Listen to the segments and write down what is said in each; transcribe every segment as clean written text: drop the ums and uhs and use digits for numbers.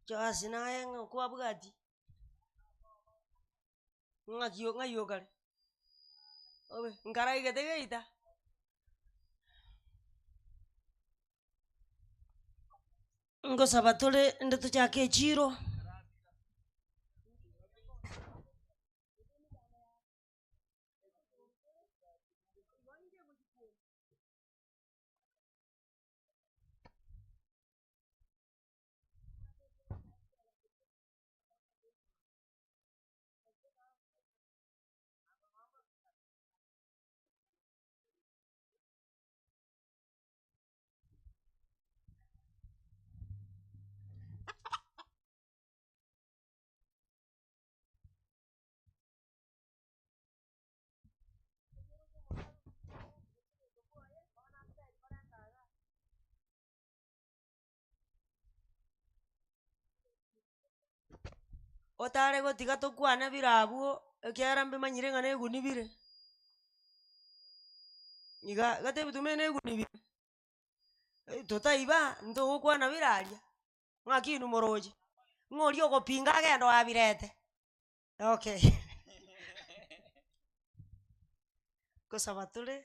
Joasi naye ng'a okwabwati, ng'aki ng'ai okare? Obe nkaraigete geita. Ngosaba tore inde tochake echiro. Otare gotiga tokwane bire abwo, ekiagera mbimanyire ng'a na eguni bire. Iga gete ebituma ebi na eguni bire, totaiba ntogokwana bire aria, ng'aki inwe moroche, ng'a oria ogopinga agende oabirete, okay. Nkosaba tore.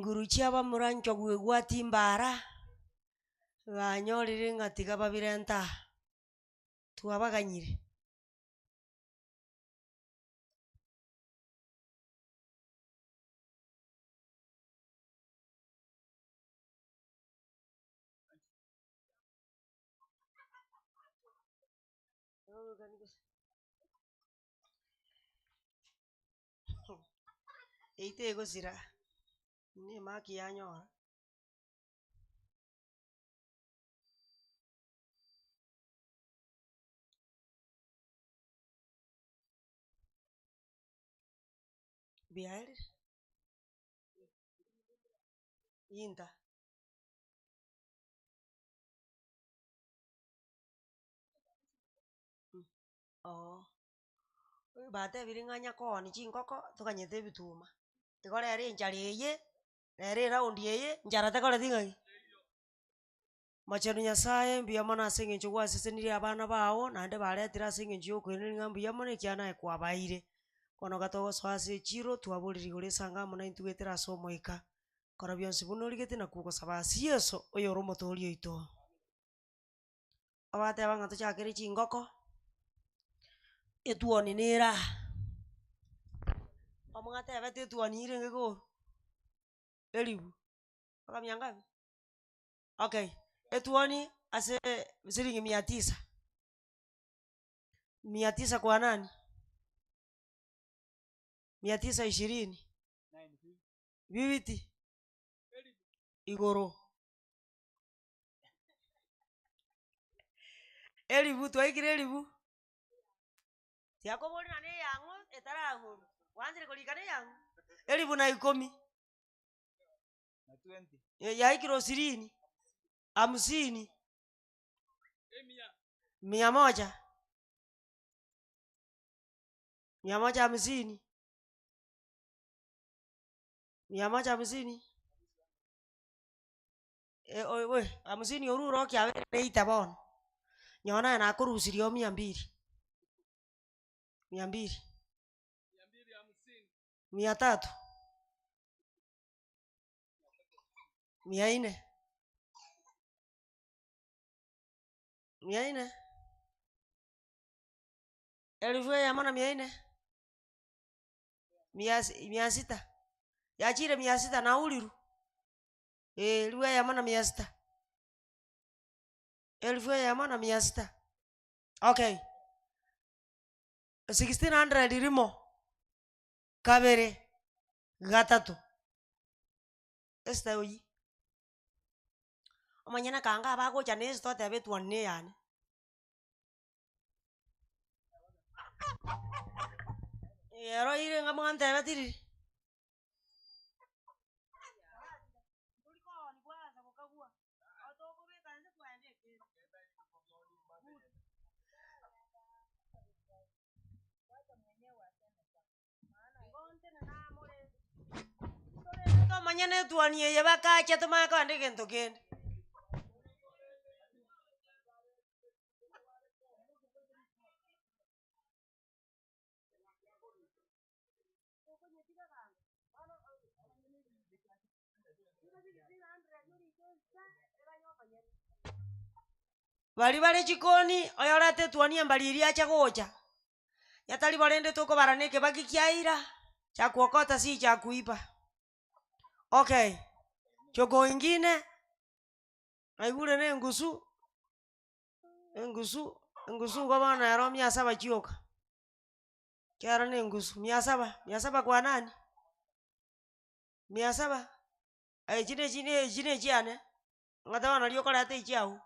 Nguru chi'abamura nchogu egwati mbara, banyorire ng'a tiga babirente aa, twabaganyire. Eyio tegosira, na emaki yanyora. Biaerire, inta. Oo, batebire ng'a nyakooni chingoko toganyete ebituma, igo rero enchara eye, rero eraundi eye, nchara tekoreti ng'aki? Mochenu Nyasaye mbuya mono ase eng'encho gwasesenirie abana bao, naende baretire ase eng'encho ya okoiraneria ng'a mbuya mono ekiagera naye kwabaeire. Bono iga togosoa ase echiro, twaborire igoro esango amo naintwe goetera ase Omoika. Kora bionsi buna origetie na kogosaba ase Yeso, oyore Omotoori oito. Obateba ng'a tochakere chingoko, etuoni nere aa, omwatebete etuoni irenge igoro, eribu, mpaka mia ngapi? Okay, etuoni ase siringi mia tisa, mia tisa kwa nani? Mia tisa ishirini, bibiti, igoro. Eribu twaikire eribu, tiakobori nonye na eyang'o etaragorwa, gwanchire korika na eyang'o? Eribu na ikomi, yaikire osirini, hamsini, mia moja, mia moja hamsini, mia moja hamsini. Hamsini orure okiabere na eita bono, nyowe naye nakorusirie oo mia mbili, mia mbili, mia tatu, mia nne, mia nne, elfu eyemo na mia nne, mia si mia sita, yachire mia sita naurirwe. Ee, elifu eyemo na mia sita, elifu eyemo na mia sita, okay. 1600 rimo, kabere, gatato, esita oyio. Omonyene kanga abagocha na esita oteba etuoni na eyane. Ero ire ng'a mwantebeti riri. Tomanye na etuoni eye bakacha tomanye kogenda egento kende. Baria bare chikoni, oyorete etuoni embariri ache gocha, yatari bo rende tokobara na ekebaki kiaira, cha kuokota si cha kuiba. Okay, choko ingine, naigure na engusu, engusu, engusu igo bono ero mia saba chioka, kero na engusu, mia saba, mia saba kwa nani? Mia saba, echi na echi na echi na echiane, ng'ate bono riria okoreta echiago,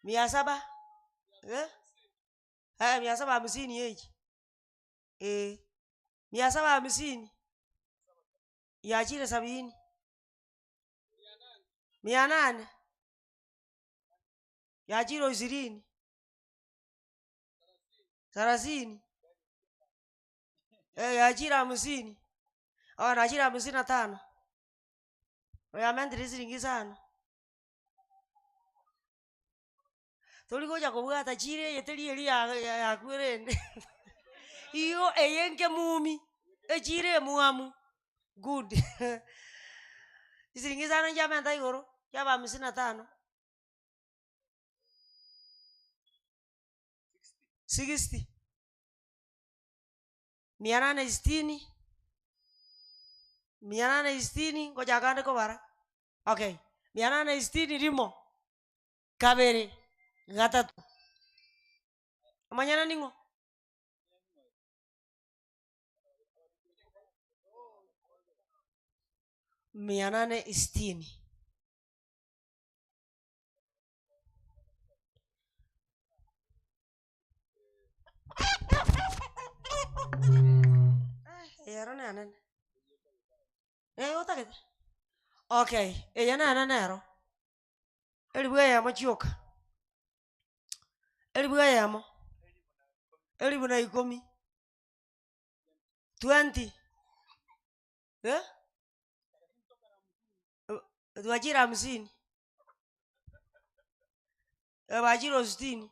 mia saba, eh, eh mia saba hamsini echi, eh, mia saba hamsini, yachire sabini, mia nane, yachire ishirini, sarasini, yachire hamsini, oh nachire hamsini na tano, oyo amentire siringi isano. Tori gocha kobwata chire eye teri eria ya ya yaku erende igo eye nkemumi, echire emwamu good chisiringi isano nchiamenta igoro, chiaba hamsini na tano. Sixty, mia nane sitini, mia nane sitini, ngochaka ande kobara, okay, mia nane sitini rimo, kabere, gatato, omanyene ning'o? Mia nane sitini. Ero nenene, eh otagete? Okay, eye nenene ero, eribu eyemo chioka, eribu eyemo, eribu na ikomi, twenty, eh. Twachire hamsini, bachire sitini,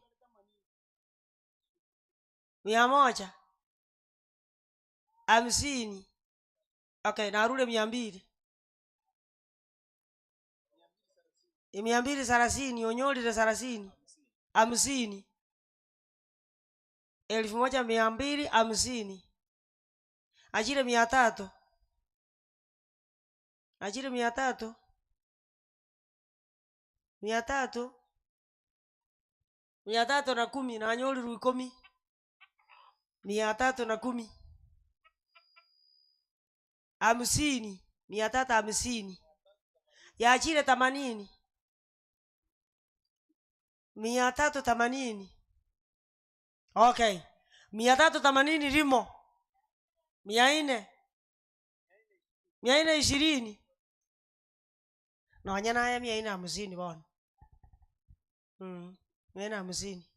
mia moja, hamsini, okay narure mia mbili, mia mbili sarasini, onyorire sarasini, hamsini, elfu moja mia mbili hamsini, achire mia tatu. Achire mia tatu, mia tatu, mia tatu na kumi, nanyorirwe ikomi, mia tatu na kumi, hamsini, mia tatu hamsini, yachire themanini, mia tatu themanini, okay, mia tatu themanini rimo, mia nne mia nne ishirini, nonye naye mia nne hamsini bono, mia nne hamsini,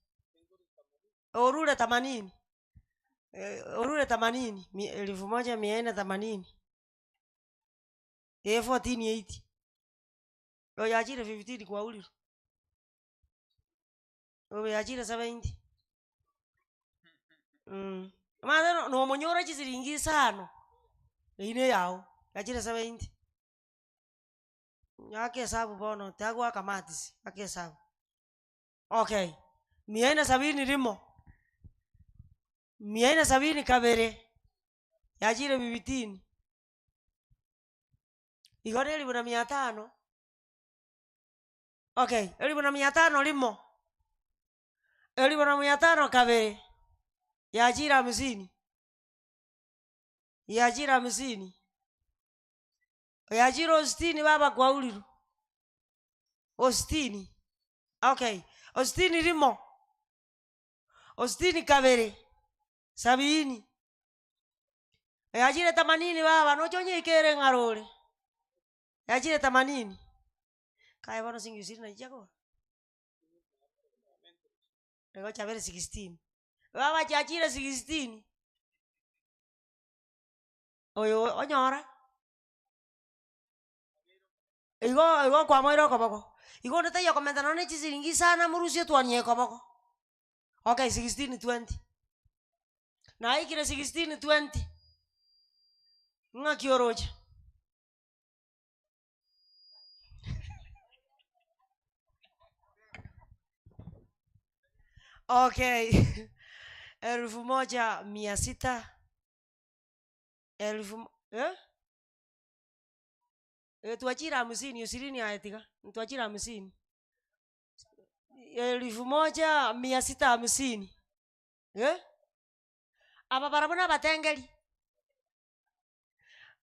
orure themanini, orure themanini, mi- elfu moja mia nne themanini, eh fourteen eighty, oyo achire fifteen kwaurire, oyo achire seventy, Omanyete no- nomonyora chisiringi isano, eywo na eyao, yachire seventy. Aka esabu bono tagoaka maths, aka esabu. Okay, mia nne sabini rimo, mia nne sabini kabere, yachire fifteen. Igo na elifu na mia tano, okay, elifu na mia tano rimo. Elifu na mia tano kabere, yachire hamsini, yachire hamsini, yachire ositini baba kwaurirwe, ositini, okay, ositini rimo, ositini kabere. Sabini. Yachire themanini baba, noche onyeikere ng'ara ore. Yachire themanini. Kaye bono siringi ishirini nachi chiakoba? Igo chiabere sixteen. Baba chiachire sixteen, oyo onyora, igo igo kwamoire okoboko, igo onde taiyo okomenta nonye na chisiringi isano amorusie etwani eye koboko. Okay sixteen twenty, naikire sixteen twenty, ng'aki oroche? Okay, elfu moja mia sita, elfu mo eh? Eh twachire hamsini ishirini aye tiga, twachire hamsini. Elfu moja mia sita hamsini, eh? Aba barabwo nabatengeri.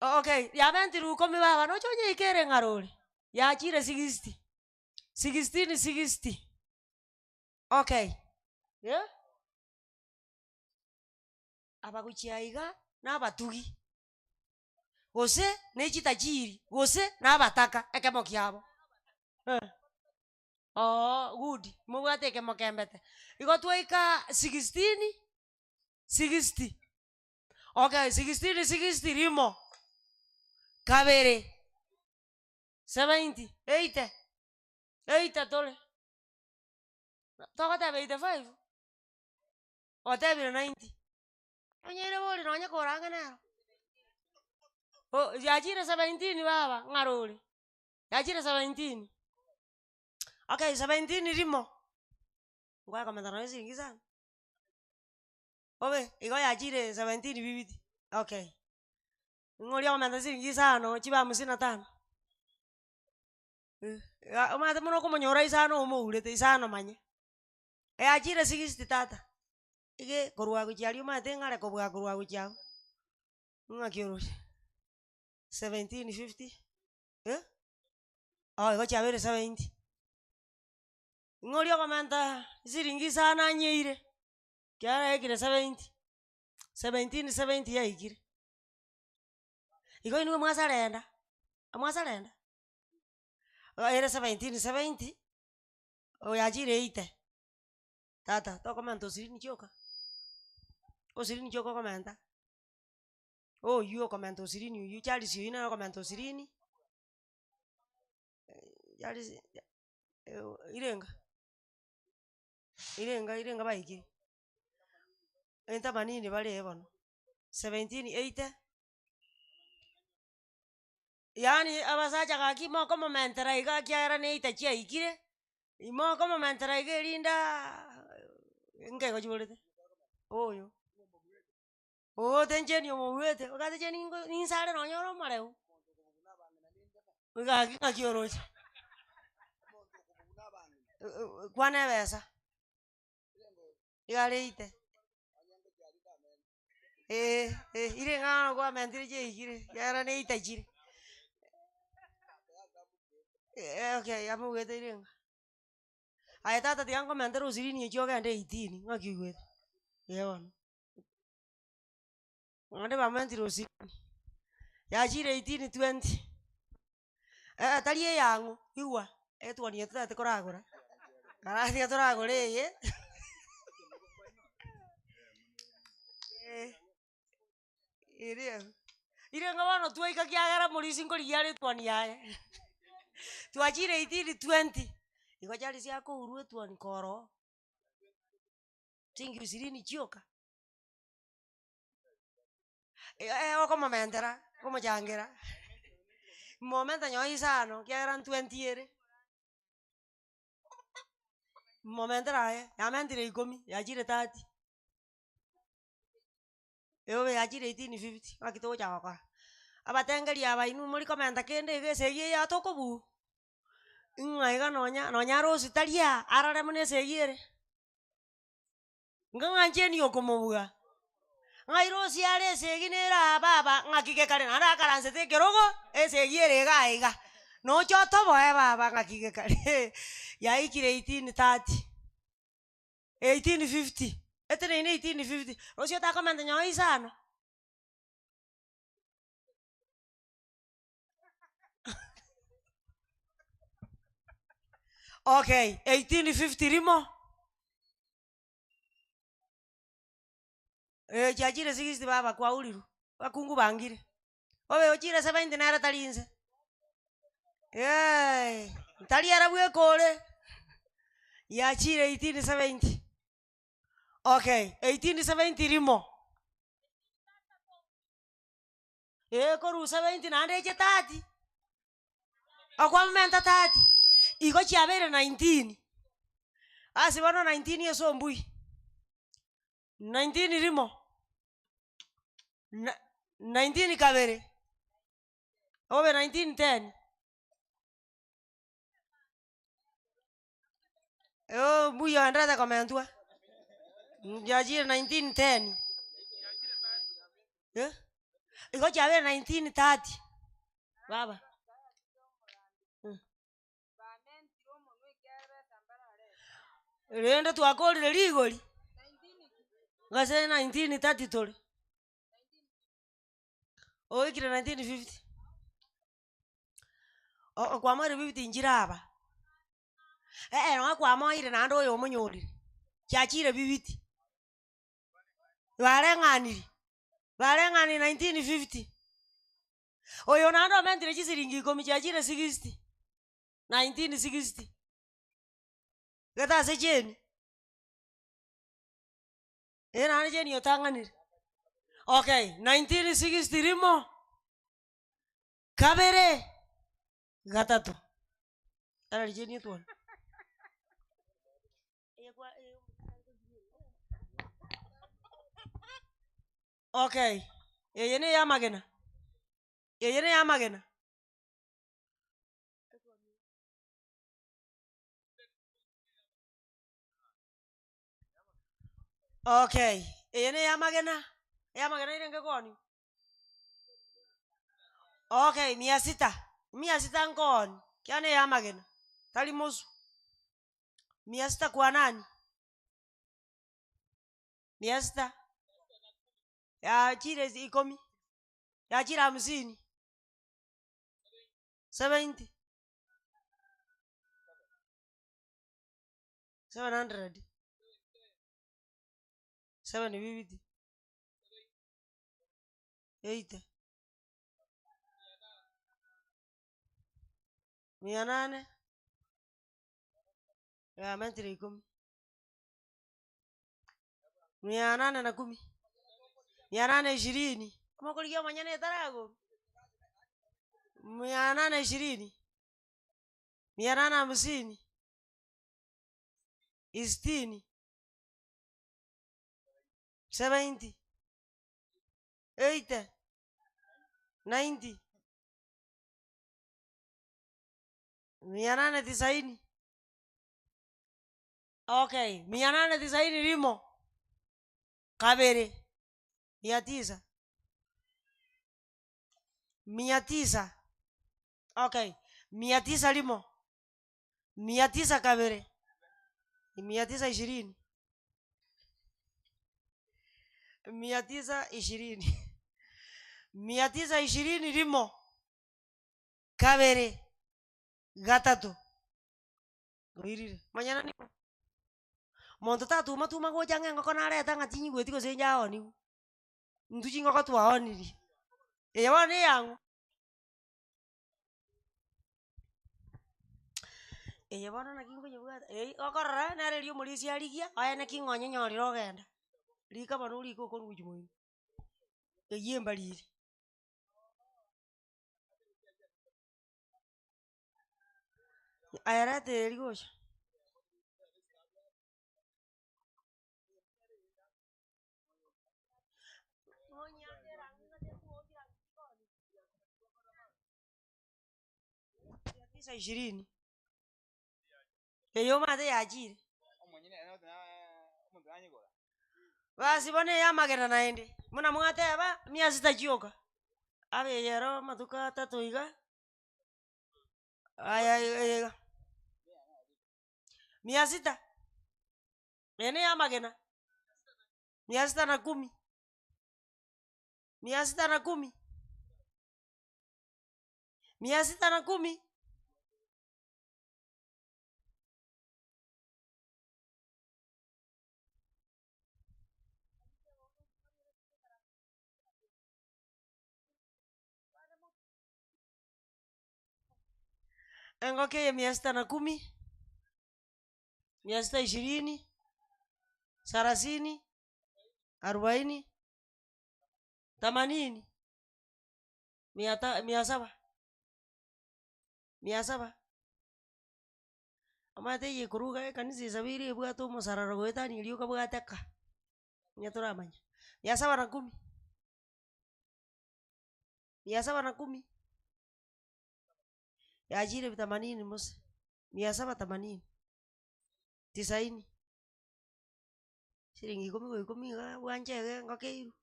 Okay, yabentirwe ikomi baba, noche onyeikere ng'ara ore, yachire sixty, sixteen sixty, okay, eh. Abagochia aiga na abatugi, gose ne chitachiri, gose na abataka, ekemo kiabo, eh. Oo good, mobwate ekemo kembete. Igo twaika sixteen, sixty. Okay, sixteen sixty rimo, kabere, seventy, eighty, eighty tore, togoteba eighty five, otebire ninety, onyeire bori nonye korang'e nero. Oh yachire seventeen baba, ng'ara ore, yachire seventeen, okay seventeen rimo, ngoe komenta nonye siringi isano. Obe, igo yachire seventeen fifty, okay. Ng'a oria okomenta siringi isano chibe hamsini na tano, eh, omanyete buna okomonyora isano omourete isano manye, yachire sixty tata, ige korwa gochia aria omanyete ng'are kobua korwa gochia abwo, ng'aki oroche? Seventeen fifty, eh, oh igo chiabeire seventy. Ng'a oria okomenta siringi isano anyeire. Kiagera yaikire seventy, seventeen seventy yaikire. Igo inwe mwasarenda, mwasarenda? Ere seventeen seventy, oyachire eighty, tata tokomenta osirini chioka, osirini chioka okomenta, oywo okomenta osirini oywo Charles oywo nere okomenta osirini, Charles irenga. Irenga irenga baikire, entamanini bare eh bono, seventeen eighty, yaani abasacha gaki mokomomentera iga ekiagera na eighty chiaikire, imokomomentera iga erindaaa nkeigo chiborete, oyo. Oo tencheni omobuete, ogate cheni ningo ninsare nonye ore omoreu, gaki ng'aki oroche. Kwana ebesa, iga areite, eh eh ire ng'a kwamentire chiaikire, ekiagera na eita chire. Okay amobuete ire ng'a. Aye tata tiga nkomentere osirini echio ogende eighteen, ng'aki oigwete? Eeh bono. Naende bamentire osirini, yachire eighteen twenty, eh tari eyang'o, igwa, etwani eye totagete koragora, kara tiga toragore eye eria ire ng'a bono twaika kiagera morisi nkorigia are etwani yaye, twachire eighteen twenty, igo chiaria chiakourwa etwani koroo. Chingiu ishirini chioka, eh okomomentera, okomochangera, momenta nonye isano ekiagera ntwenty ere, momentera aye, yamentire ikomi, yachire thirty, ebe yachire eighteen fifty, naki togocha gokora. Abatengeri aba inwe mori komenta kende iga esegi eye tokobua, ng'a iga nonya nonya arosie tari aa, arore buna esegi ere. Ng'a ng'ancheni okomobua, ng'a irosie are esegi nere aa baba ng'aki gekare naende akaransete ekerogo, esegi ere iga iga, noche otoboe baba ng'aki gekare yaikire eighteen thirty, eighteen fifty. Eteneine 1850, rosie otakomenta nyowe isano. Okay, 1850 rimo. Eh, chiachire 60 baba kwaurirwe, bakungu bangire. Obe ochire 70 nere tari inse. Eeh, tari ere bweka ore, yachire 1870. Okay, 1870 rimo. Ee korwa 70 naende eche 30, okwamenta 30, igo chiabeire 19. Ase bono 19 ase ombui, 19 rimo, na 19 kabere, obe 19 10. Mbuya oenderete komentwa, chiachire 19 10, eh, igo chiabeire 19 30 baba. Rende twakorire rigori, gose 19 30 tore, oikire 19 50, o- okwamoire 50 nchire aba, eh nonye kwamoire naende oyo omonyorire, chiachire bibiti, bareng'aniri, bareng'aniri 19 50, oyo naende omentire chisiringi ikomi chiachire 60, 19 60, gete ase cheni, eh naende cheni otang'anire. Okay, 19 60 rimo, kabere, gatato, arari cheni etwane. Okay, eye na eyamagena, eye na eyamagena. Okay, eye na eyamagena, eyamagena ere nkekooni? Okay, mia sita, mia sita nkooni, kiagera na eyamagena, tari mosu. Mia sita kwa nani? Mia sita, yachire ikomi, yachire hamsini, 70. 700, 750, 80, 800, yamentire ikomi, 810, 820, omokorigia omonyene etaragorwa, 820, 850, sitini, 70, 80, 90, 890. Okay, 890 rimo, kabere, 900, 900, okay, 900 rimo, 900 kabere, 920, 920, 920 rimo, kabere, gatato, oirire, manyana nigo. Monto tatuma tuma gocha ng'a engoko nareta ng'a tinyigweti gose njaoniwu, intwe chingoko twaonirie, eye bono na eyang'o. Eye bono naki nkonyebwata, eywo okorora nere eria omorisia arigia, oene ki ng'a onyenyorire ogenda, rika bono orike okorwa gochia moino, eywo embariri. Aye reta eria gocha. Tisa ishirini, eywo omanyete yachire. Basi bono eye amagena naende, buna mwateba, mia sita chioka, abe eye ero amatuko atato iga, aya iga iga, mia sita, eye na eyamagena. Mia sita na kumi, mia sita na kumi, mia sita na kumi. Engoko eye mia sita na kumi, mia sita ishirini, sarasini, arubaini, themanini, mia ta mia saba, mia saba. Omanyete eye ekoruga ekanisa esabeire ebwate omosarara goetania eria okabwate ka, onye toramanya. Mia saba na kumi, mia saba na kumi, yachire themanini mose, mia saba themanini, tisaini, siringi ikomi go ikomi igaa bwanche iga engoko eirwe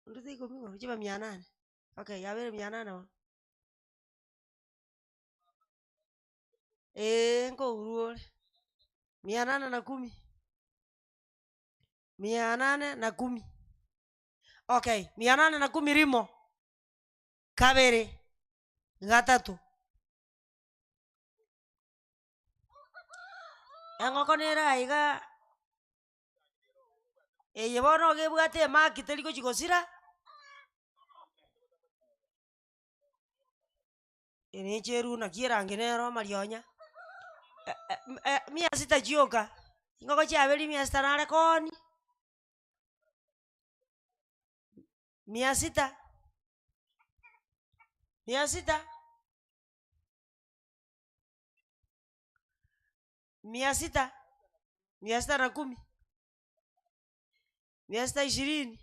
ondete ikomi igo chibe mia nane, okay yabeire mia nane bono. Eeh nkourwa ore, mia nane na kumi, mia nane na kumi, okay, mia nane na kumi rimo, kabere, gatato. Engoko nere aiga eye bono iga ebwate emark teri gochi gosira. Ere echeru naki erangi nero amarionya, mia sita chioka, chingoko chiabeire mia sita nare kooni. Mia sita, mia sita, mia sita, mia sita na kumi, mia sita ishirini,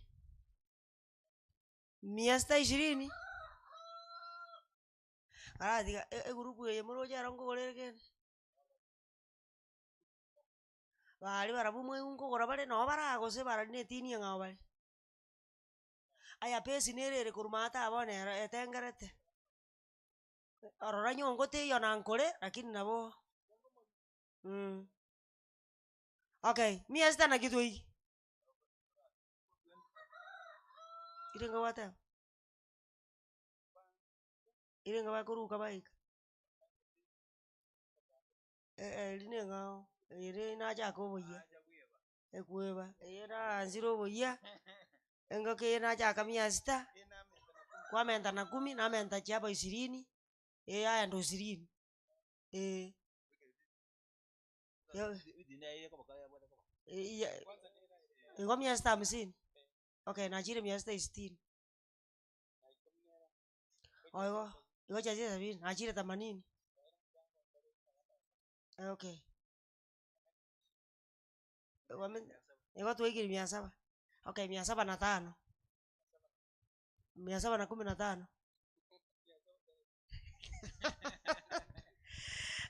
mia sita ishirini. Aratiga egurupu eye moroche ero nkogora ere kende. Baria barabwo mwaigwa nkogora bare noo baraa gose barari na etini eng'ao bare. Aya pesi nere ere korwa maate aa bono ero etengerete, ororo nyongo teiyo na nkore lakini nabo Okay, mia sita naki twaigi? Irenge gwateba? Irenge bakoruka baika? Eri neng'ao, ere nachaka oboyia, ekweba, eye naansire oboyia, engoko eye nachaka mia sita, kwamenta na kumi, namenta chiaba ishirini, eye yaenda ishirini, eh. Igo mia sita hamsini, okay nachire mia sita isitini. Oh igo, igo chiachire sabini, nachire themanini. Okay. Igo twaikire mia saba, okay mia saba na tano, mia saba na kumi na tano.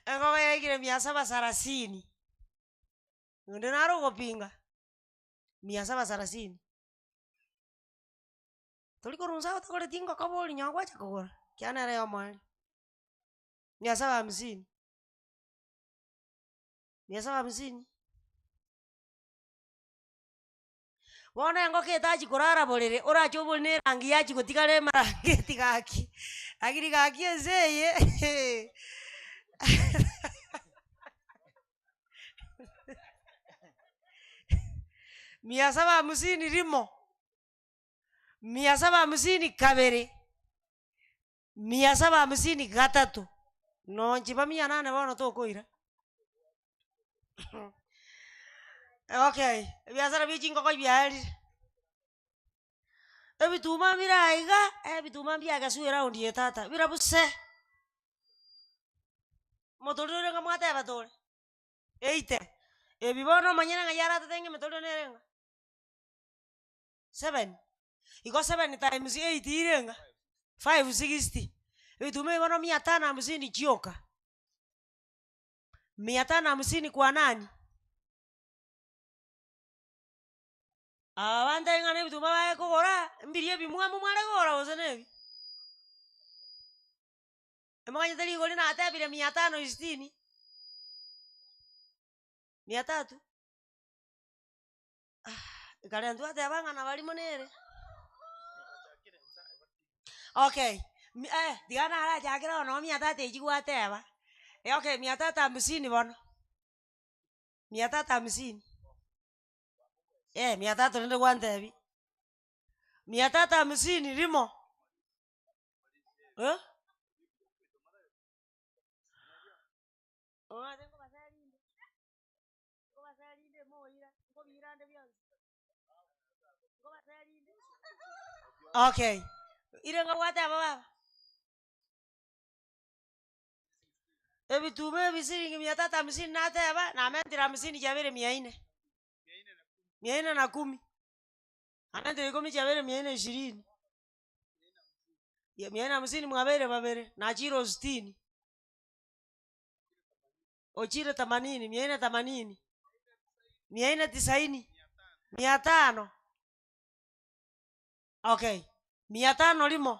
Engoko yaikire mia saba sarasini, onde nare ogopinga, mia saba sarasini. Tori korwa nse otagoreti engoko bori nyo gwacha kogora, ekiagera nere ya omoerio. Mia saba hamsini, mia saba hamsini. Bono engoko etachi korara borere, orache obori na erangi yachia gotigara emarangeti gaki, lakini gaki ense eye mia saba hamsini rimo. Mia saba hamsini kabere, mia saba hamsini gatato, nonchiba mia nane bono tokoira. Okay, ebiasara bia chingoko biaerire. Ebituma bire aiga, ebituma mbiageswa eraundi eye tata, birabuse. Motorire ore ng'a mwatebete ore, eite, ebi bono omanyene ng'a yaratete ng'a emetoriro nere ng'a. Seven, igo seven times eight ire ng'a? Five sixty, ebituma ebi bono mia tano hamsini chioka, mia tano hamsini kwa nani? Aba bantebie ng'a na ebituma baye kogora, mbiria ebimwamu mware kogora gose nebi? Emoganyete rigori natebire mia tano isitini, mia tatu. Ekarentwa ateba ng'a nabarimo nere. Okay, mi eh, tiga narachakere bono noo mia tatu echi gwateba, okay mia tatu hamsini bono, mia tatu hamsini, eh mia tatu rende gwantebia, mia tatu hamsini rimo, eh. Omanyete nkobaserinde, nkobaserinde moira, nkobiirande bionsi, nkobaserinde. Okay, ire ngobwate aba baba? Ebituma ebi siringi mia tatu hamsini nateba, namentire hamsini chiabeire mia nne, mia nne na kumi, namentire ikomi chiabeire mia nne ishirini, mia nne hamsini mwabeire babere, nachire o sitini. Ochire themanini, mia ine themanini, mia ine tisaini, mia tano. Okay, mia tano rimo,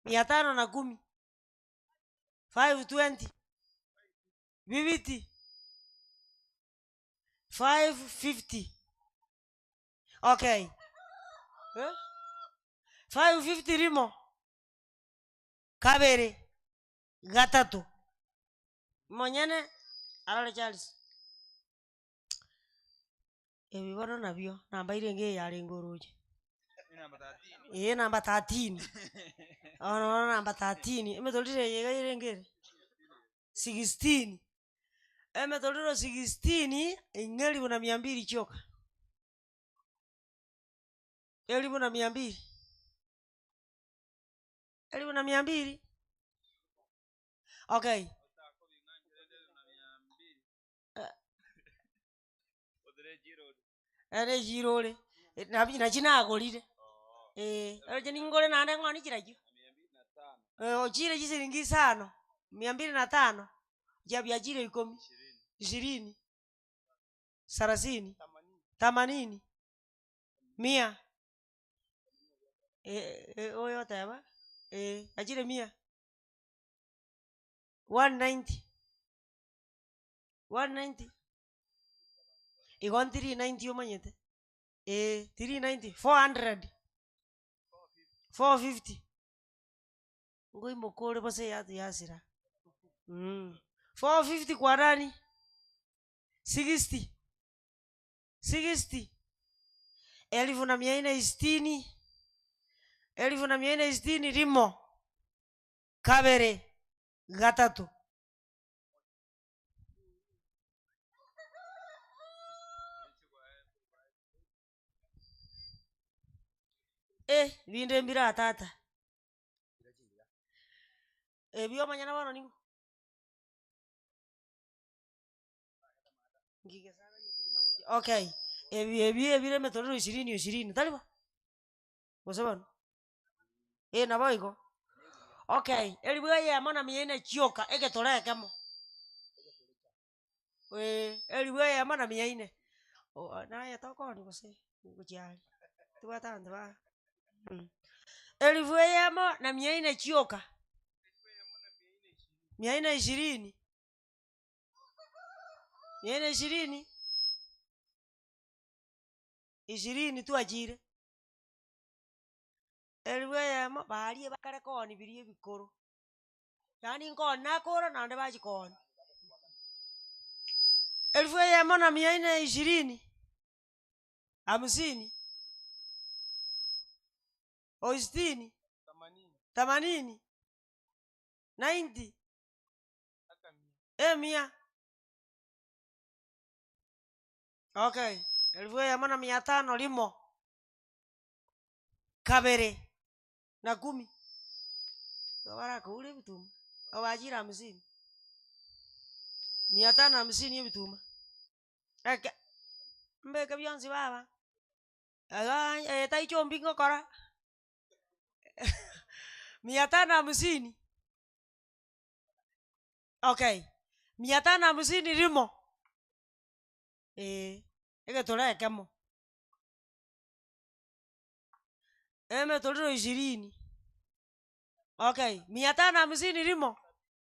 mia tano na kumi, five twenty, bibiti, five fifty, okay, eh, five fifty rimo, kabere. Gatato, omonyene arore Charles, ebi bono nabio namba irenge eye yarenge oroche. Ee namba 13, bono bono namba 13, emetoriro eye iga erenge ere 16, emetoriro 16 ing'e elifu na mia mbili chioka, elifu na mia mbili. Elifu na mia mbili. Okay. Ere echiro ore, nabi nachi nagorire, eh, oroche ningore naende ng'oni chirachio. Ochire chisiringi isano, mia mbili na tano, chiabiachire ikomi, ishirini, sarasini, themanini, mia. oyo oteba, eh, achire mia, one ninety, one ninety, igo three ninety omanyete, eh, three ninety, four hundred, four fifty, ngoimoka ore bosa eyatu yasira four fifty kwa nani? Sixty. Sixty, elifu na mia ine isitini, elifu na mia ine isitini rimo, kabere, gatato. Eh, binde mbire aa tata. Ebi omonyene bono nigo. Okay, ebi ebi ebire emetorero ishirini ishirini, tari bo? Gose bono? Eh nabo igo. Okay, eribu eyemo na mia ine chioka egetoro ekemo, eh, eribu eyemo na mia ine, oo naye tokooni gose gochia aria, tobwate abanto ba Elifu eyemo na mia ine chioka, mia ine ishirini. Mia ine ishirini, ishirini twachire, elifu eyemo baria bakare koonia biria ebikoro, yaani nkoonia nakora naende bachia koonia. Elifu eyemo na mia ine ishirini, hamsini, o sitini, themanini, ninety. Emia. Okay, elifu eyemo na mia tano rimo, kabere na kumi. Igo barakoure ebituma, obachire hamsini, mia tano hamsini ebituma, eke mbeke bionsi baba, igaa eye taichombi ngokora, mia tano hamsini. Okay, mia tano hamsini rimo, eh, egetoro ekemo. Emetorero ishirini, okay, mia tano hamsini rimo,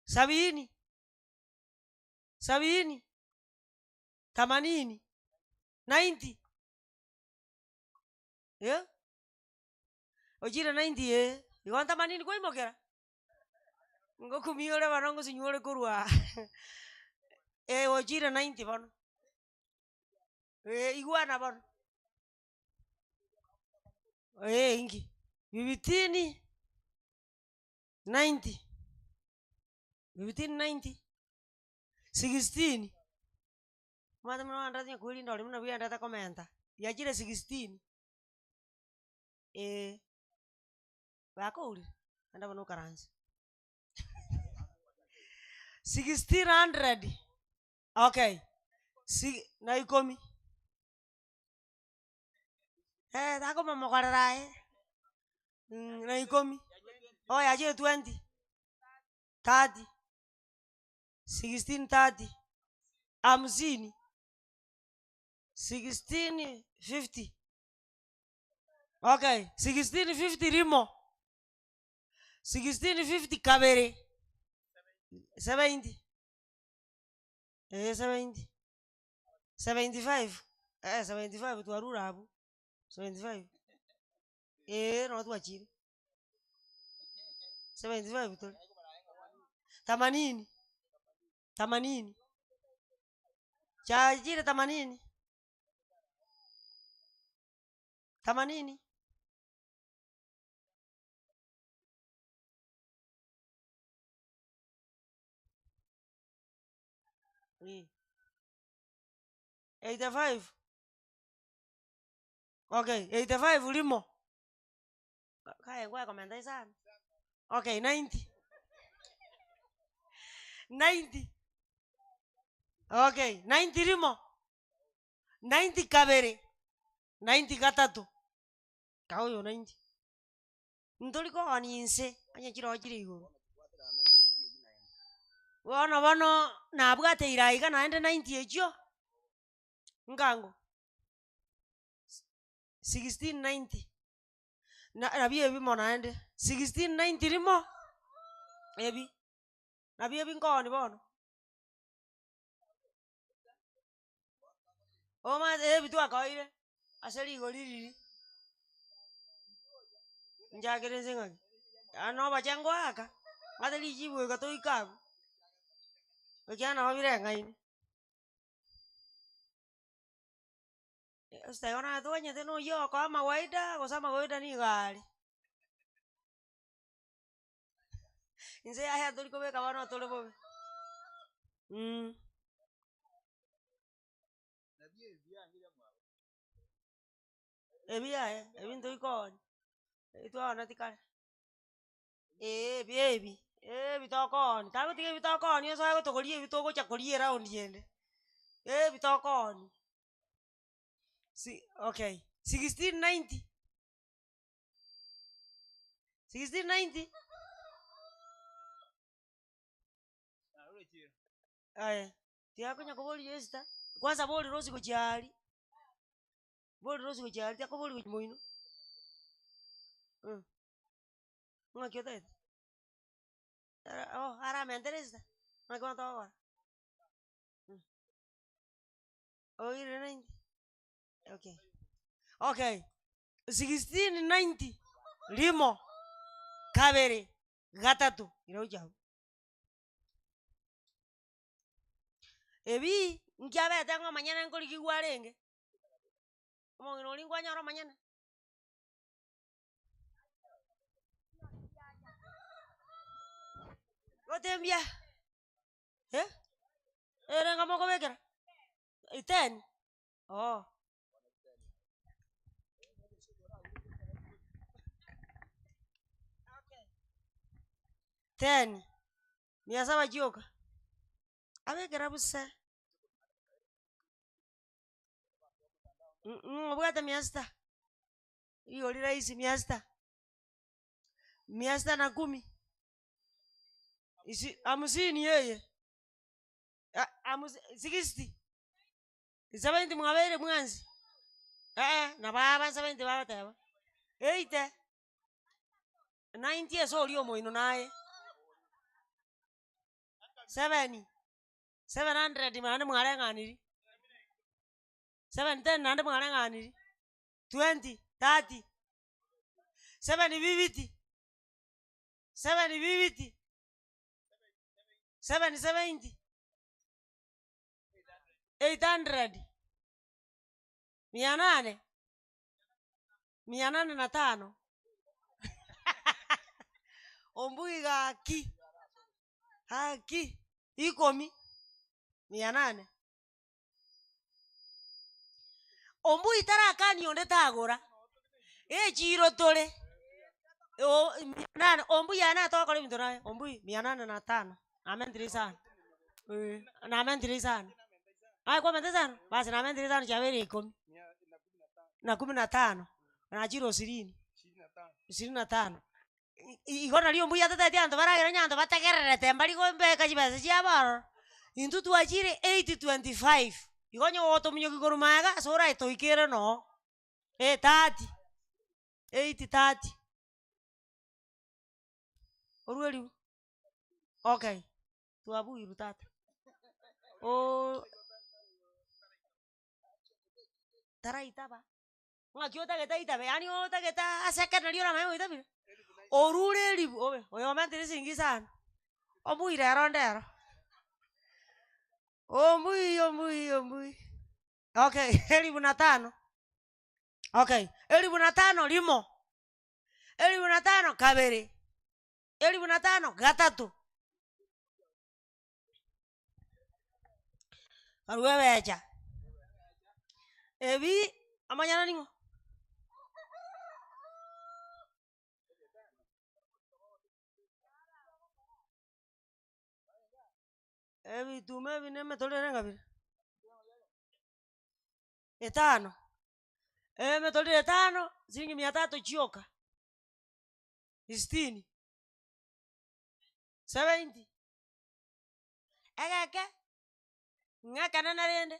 sabini, sabini, themanini, ninety. Eh? Ochire ninety eh, igo ntamanini kwaimokera? Ngokumia ore bono ngosinywa ore korwa aa eh ochire ninety bono, eh igwana bono. Eh inki? Bibitini ninety, bibitini ninety, sixteen, omanyete buna ogende onye korinda oria buna bwendete komenta, yachire sixteen, eh. Bakourire, naende bono okaranse. 1600 okay, si na ikomi. Eh, takomomogorera aye, na ikomi, oh yachire twenty, thirty, sixteen thirty, hamsini, sixteen fifty. Okay, 1650 rimo, 1650 kabere, 70, eh 70, 75, eh 75 twarure abwo, 75, eh nabo twachire, 75 tore, themanini, themanini, chiachire themanini. Themanini. Eh. 85. Okay, 85 rimo. Kaye nkwakomenta isano. Okay, 90. 90. Okay, 90 rimo. 90 kabere, 90 gatato, kaa oyo 90. Ntori koonia inse, onye chiroho chire igoro. Bono bono nabwate ira iga naende 90 echio, nkango 1690, na nabio ebimo naende, 1690 rimo, ebi, nabio ebi nkoonia bono. Omanyete ebi twakoire ase rigori riria, nchakere nse ng'aki, yaani na oboche ngoaka, ng'ate richibu goika toike abwo, ekiagera nabo bireng'aine. Esther igo naye twanyete na oyio okoa amawaida gose amawaida nigo are. Inse yaya tori kobeka bono tore bobe mh. Ebi yaya, ebi ntori koonia, ebi twaoneti kare, eeh ebi ebi, ebi tokoonia, tagotiga ebi tokoonia osoe gotogoria ebi togocha koria eroundi ende, ebi tokoonia. Si okay, 1690. 1690. Aya, tiakonya koboria Esther, kwanza bori Rose gochia aria, bori Rose gochia aria tiakobori gochia moino, ng'aki otagete? Oh aramentere Esther, ng'aki bono togokora? Oirire ninety? Okay, okay, 1690, rimo, kabere, gatato, ira gochia abwo. Ebi, nkiabete ng'a omonyene nkorigigwa arenge, omong'ina oria nkwanyora omonyene. Gotembia, eh, ere ng'a mokobekera, ten, oo. Ten, mia saba chioka, abekera busa, ng'o obwate mia sita, rigori rahisi mia sita, mia sita na kumi, isi hamsini eye, sixty. Seventy mwabeire mwensi, eh nabo aba seventy bagoteba, eighty, ninety ase oria omoino naye, seven, seven hundred naende mwareng'anirie, seven ten naende mwareng'anirie, twenty. 30, 750, 750, 770, 800, mia nane, mia nane na tano, ombui gaki, gaki, ikomi, mia nane. Ombui tarakania onde tagora, echiiro tore, o mia nane, ombui aye natogokora ebinto naye, ombui mia nane na tano, namentire isano eh, namentire isano, aye kwamenta isano? Basi namentire isano chiabeire ikomi, na kumi na tano, nachire osirini, ishirini na tano. Igo nario mbuya totaeti abanto baragere onye abanto bategererete mbari gombeka chibesa chiabo ororo, intwe twachire 8:25, igo onye gotominyokia korwa magega ase oraetoikere noo, 8:30, 8:30. Orwe eribu, okay, twabuirwe tata, ooh taraitaba. Ng'aki otagete aitabe, yaani otagete aseke nario oramanye ng'a oitabire? Orure eribu obe, oyo omentire siringi isano, ombui rero ndero, ombui ombui ombui, okay elifu na tano, okay, elifu na tano rimo, elifu na tano kabere, elifu na tano gatato. Barue ebecha, ebi amanyana ning'o? Ebituma ebi na emetoriro ere ng'a bire? Etano, emetoriro etano, siringi mia tatu chioka, sitini. 70, egeke, ng'ekenene rende.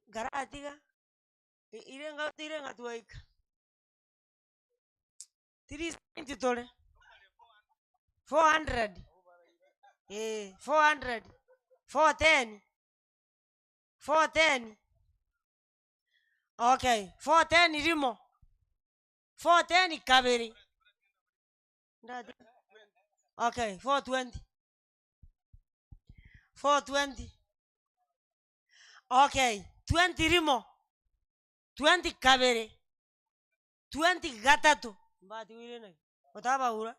Nkaratiga, i- ire ng'a tire ng'a twaika, 370 tore, 400, eh, 400, 410, 410, okay, 410 rimo. 410 kabere, ndatiga okay 420, 420, okay 20 rimo, 20 kabere, 20 gatato, mbatigoire naki, otabaura,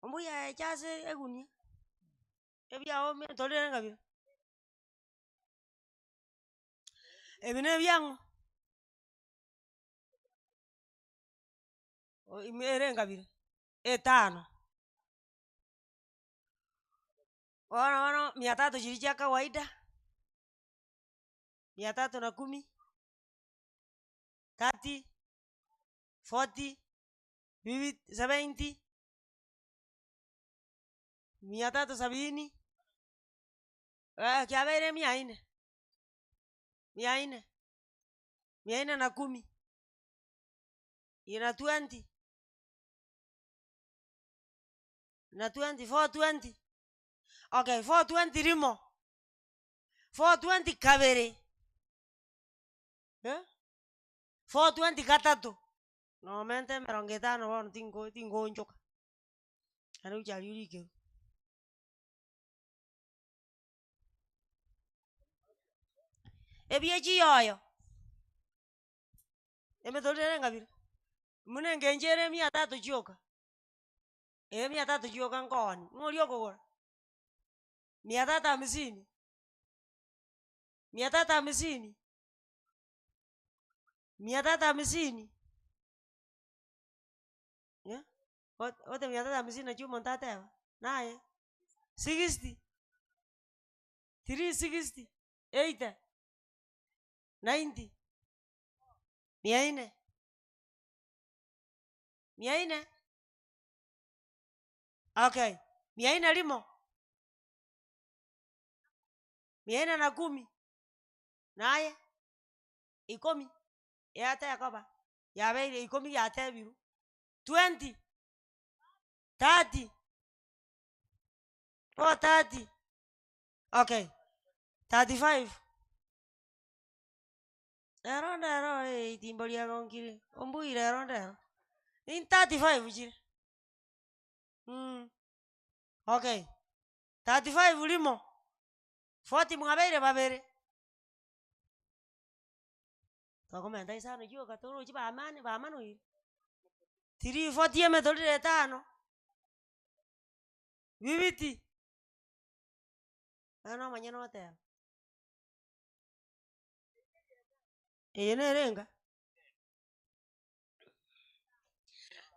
ombuya echa ase egunia, ebiago torire ng'a bire. Ebi na ebiang'o? Ime ere engabire, etano. Bono bono mia tatu chiria chia kawaida, mia tatu na kumi, thirty, forty, fifty, seventy, mia tatu sabini, kiabeire mia nne, mia nne, mia nne na kumi, na twenty, na twenty, four twenty, okay four twenty rimo, four twenty kabere, four twenty gatato, nomente emerongo etano bono tingo tingoonchoka, naende gochia aria orikerwe. Ebie chiyoyo, emetoriro ere ngabire, buna engencho ere mia tatu chioka, eh mia tatu chioka nkooni, ng'o oria okogora? Mia tatu hamsini, mia tatu hamsini, mia tatu hamsini, ot- ote mia tatu hamsini nachio omonto ateba, naye, sixty, three sixty, eighty, ninety, mia nne, mia nne, okay, mia nne rimo, mia nne na kumi, naye, ikomi, yatekoba, yabeire ikomi yatebirwe, twenty, thirty, four thirty, okay. 35. Rero ndero eh itimbo riagonkire, ombui rero ndero, in 35 chire mh, okay, 35 rimo, 40 mwabeire babere. Tokomenta isano chioka torochi bamani bamanoire, three 40 emetoriro etano, bibiti, bono omonyene oteba. Eye nere enga,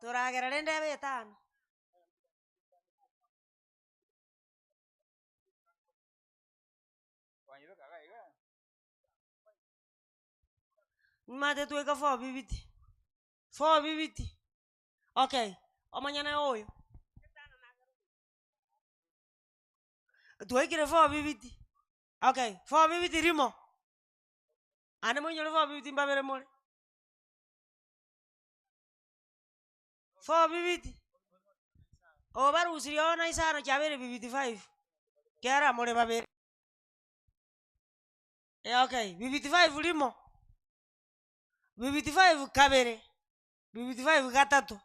toragera rende ebe etano. Nimanyete twaika four bibiti, four bibiti, okay, omonyene oyo. Twaikire four bibiti. Okay, four bibiti rimo, ande moinyore four bibiti mbabere more. Four bibiti, obarusirie oo na isano chiabeire bibiti five, kera more babere. Eh okay, bibiti five rimo, bibiti five kabere, bibiti five gatato,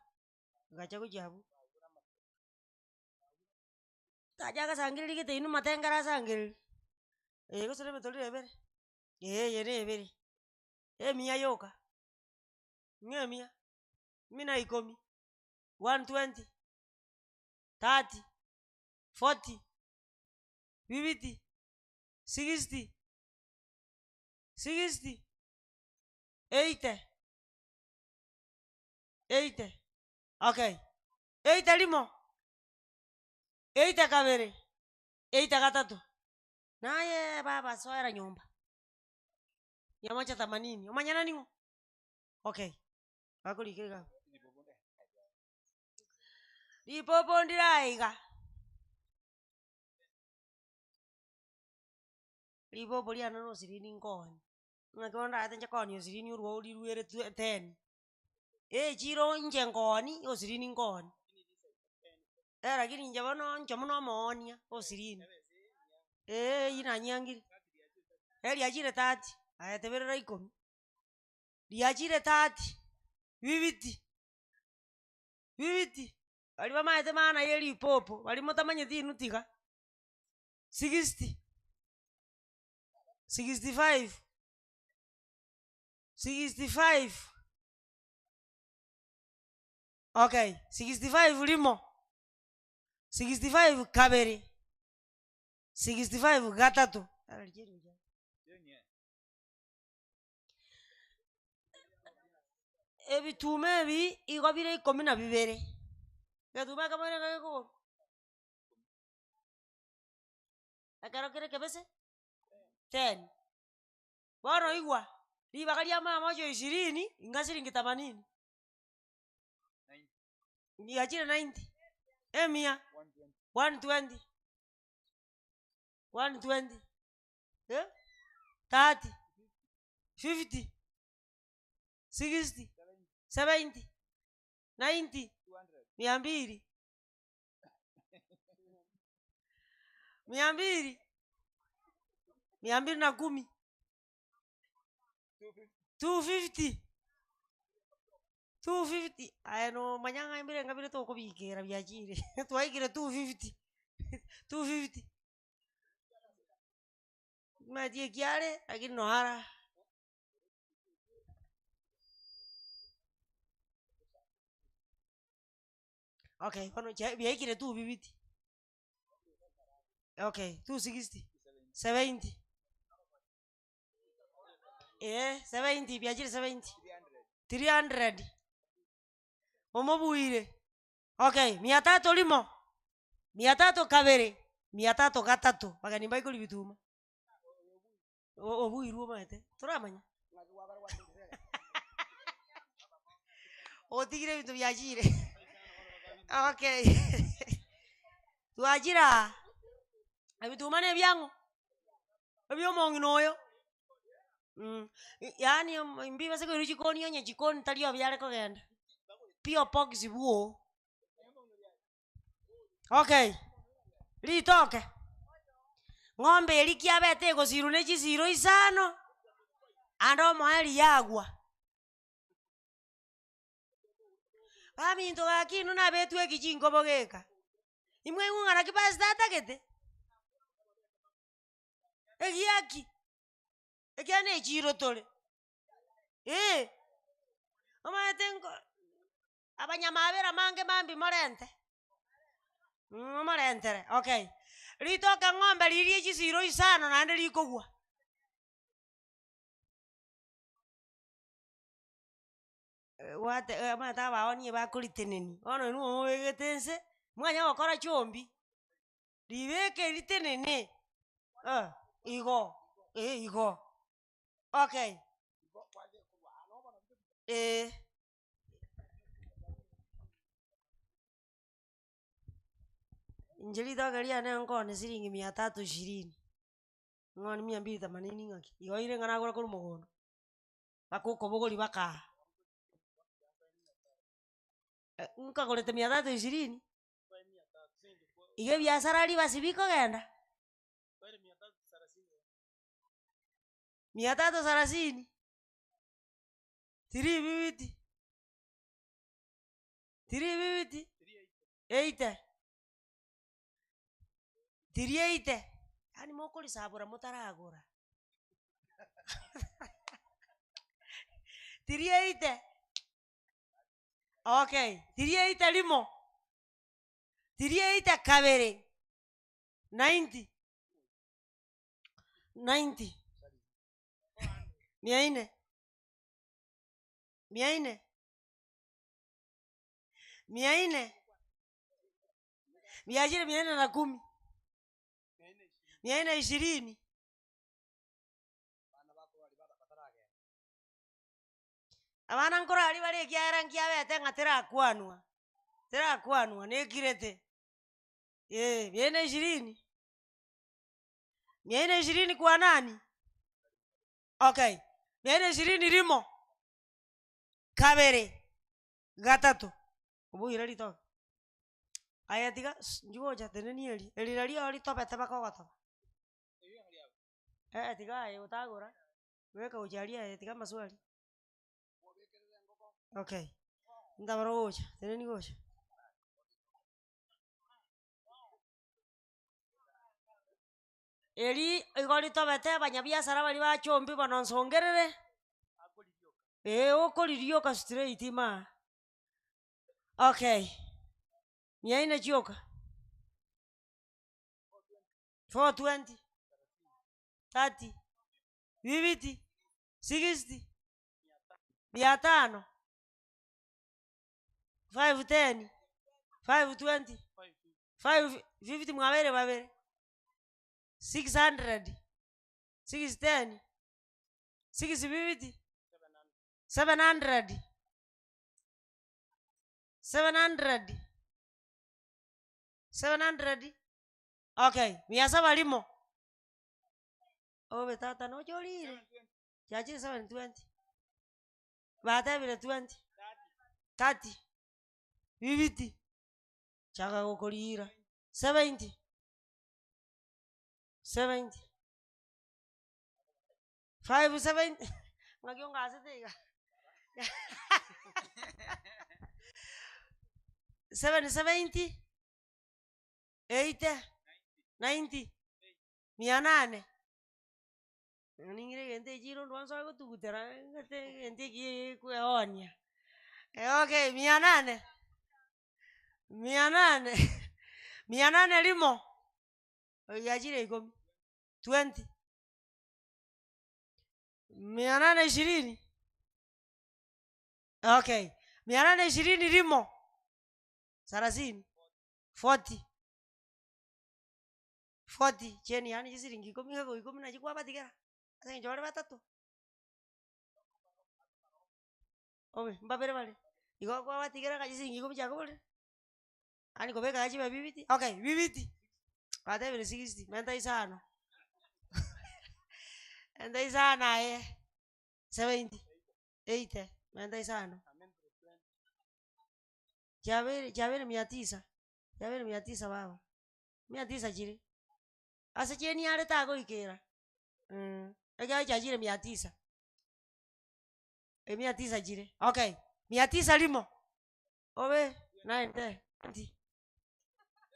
gacha gochia abwo. Tacha agasangereria gete inwe matenge arasangereria, eh gose na emetoriro ebere, eh eye na ebere, emiya yoka, ng'a emiya, kumi na ikomi, 120, 30, 40, 50, 60, 60, 80, 80, okay, 80 rimo. Eita kabere, eita gatato, naye baba soera nyomba, nyamocha themanini, omanyene ning'o? Okay, bakorika iga abwo. Ripopo ndire aye iga, ripopo riane na osirini nkooni, ng'aki bono ndagete nche koonia osirini orwo riruere twe ten, echiro inche nkooni, osirini nkooni. Eh lakini inche bono inche buna omoonia osirini, eh eywo nanyiangire, eh riachire thirty, aye teberera ikomi, riachire thirty, bibiti, bibiti, baria bamaete maana ya eripopo, baria motamanyeti inwe tiga, sixty, 65, 65. Okay, 65 rimo, 65 kabere, 65 gatato. Ebituma ebi igo bire ikomi na bibere, egetuma ekemo nigo gekogorwa, ekero kere ekebese ten. Bono igwa, ribaga ria mama ocho ishirini, inga siringi themanini. Riachire 90, emia, 120, 120, eh, 30, 50, 60, 70, 90, mia mbili, mia mbili, mia mbili na kumi, 250. 250 aye nomanya ng'a ebirenga bire tokobikera biachire twaikire 250 250 omanyeti ekiare lakini noara. Okay bono chia biaikire 250 okay 260 70. Eeh 70 biachire 70, 300, omobuire, okay mia tatu rimo, mia tatu kabere, mia tatu gatato, bageni mbaikori bituma, o- obuirwe omanyete, toramanya? Otigire ebinto biachire okay twachire aa, ebituma na ebiang'o. Ebiomong'ina oyo yaani mbibase koirwa chikoni onye chikoni tari obuya are kogenda, pi obox bwoo. Okay, ritoke, Ng'ombe eria kiabete egosirwa ne chisiro isano, ande omoerio yagwa. Baminto gaki inwe nabetwe eki chinkobo geka, imwaigwa ng'a naki pastor atagete? Egiaki, ekiagera na echiro tore, eh, omanyete nko abanyamabera mange mambia morente, morentere okay. Ritoke ng'ombe riria chisiro isano naende rikogwa. Gwate omanyete abaonia bakoritenenia, bono inwe omobegete nse, mwanya gokora chombi. Ribeke ritenene, eh, igo, eh igo, okay, eh. Inche ritoke riane nkoonia siringi mia tatu ishirini, ng'oonie mia mbili themanini ng'aki, igo ire ng'a nagora korwa mogondo, mpaka okobogoria mpaka aa. Nkagorete mia tatu ishirini. Iga ebiasara ribasi bikogenda? Mia tatu sarasini, three fifty, three fifty, eighty, three eighty, yaani mokorisabora motaragora. Three eighty. Okay, tiriaita rimo, tiriaita kabere, ninety, ninety, mia ine, mia ine, mia ine, biachire mia ine na kumi, mia ine ishirini. Abana nkoraria bare ekiagera nkiabete ng'a terakwanwa, terakwanwa nekirete, eh, mia ine ishirini, mia ine ishirini kwa nani? Okay, mia ine ishirini rimo, kabere, gatato, oboira ritoke. Aye tiga inchuo gocha tenenia eria, eri nario ritobete mpaka ogotoba. Eh tiga aye otagora. Beka gochia aria aye tiga amaswali. Okay, ntabora gocha, teneni gocha. Eri igo ritobete abanyabiasara baria ba chumbi bono nsongerere, eh okoririoka straight imaa. Okay, mia nne chioka, four twenty, thirty. Bibiti, sixty, mia tano, five ten, five twenty, five fifty mwabeire babere, six hundred, six ten, six fifty, seven hundred, seven hundred, seven hundred, okay, mia saba rimo. Obe tata noche orire, chiachire seven twenty, batebire twenty, thirty, fifty, chaka gokorira, seventy, seventy, five seventy, ng'aki ongasete iga seven seventy, eighty, ninety. Mia nane, ning'ire egento echiro ndwa nsoe gotugutera ng'ate egento eki gekweonia, okay mia nane, mia nane, mia nane rimo, yachire ikomi, twenty, mia nane ishirini, okay, mia nane ishirini rimo, sarasini, forty. Forty cheni yaani chisiringi ikomi iga goika ikomi nachi kwabatigera, ase eng'encho bare batato. Obe mbabere bare, igo kwabatigera ng'a chisiringi ikomi chiakoborire, yaani kobeka iga chibe fifty, okay fifty, batebire sixty, menta isano menta isano aye, seventy, eighty, menta isano. Chiabeire chiabeire mia tisa, chiabeire mia tisa baba. Mia tisa chire. Ase chieni are tagoikera, ekiagera chiachire mia tisa, emia tisa chire, okay, mia tisa rimo, obe nine ten twenty,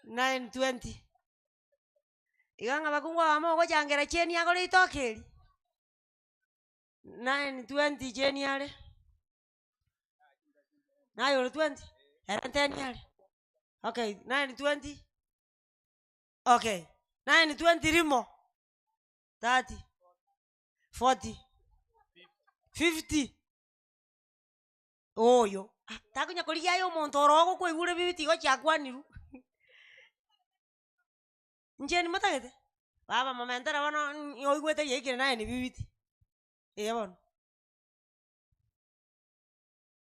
nine twenty. Iga ng'a abakungu aba mogochangera chieni agore ritoke eri, nine twenty chieni are, naye ore twenty, ere ten are, okay nine twenty. Okay, nine twenty rimo, 30, 40, 50, oyo ah takonya korigia aye omonto oro ogokoigure bibi tiga chiakwanirwe inche nimotagete? Baba momentera bono oigwete riaikire nine bibiti, eh bono.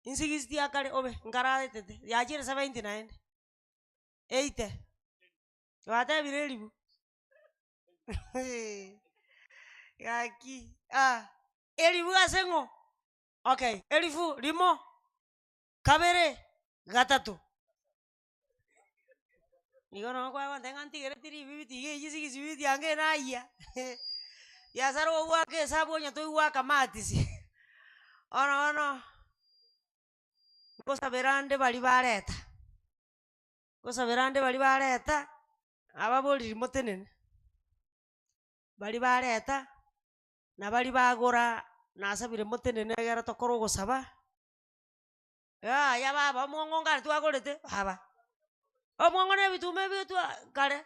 Insigisiti akare obe, nkaraetete, yachire 70 naende. Eite, gwatebire eribu gaki ah, eribu ase ng'o? Okay, erifu rimo, kabere, gatato. Nigo nonye kwagontebia ng'a ntigereti ribibi tiga eywo sigisi bibiti ange nayia, biasara ogoaka esabu onye toigwaka amatisi, bono bono. Nkosabera ande baria bareta, nkosabera ande baria bareta, ababoriri motenene, baria bareta, na baria bagora nasabire motenene egere tokore ogosaba, yaya baba omwong'o nkare twagorete baba, omwong'o na ebituma ebi twa kare.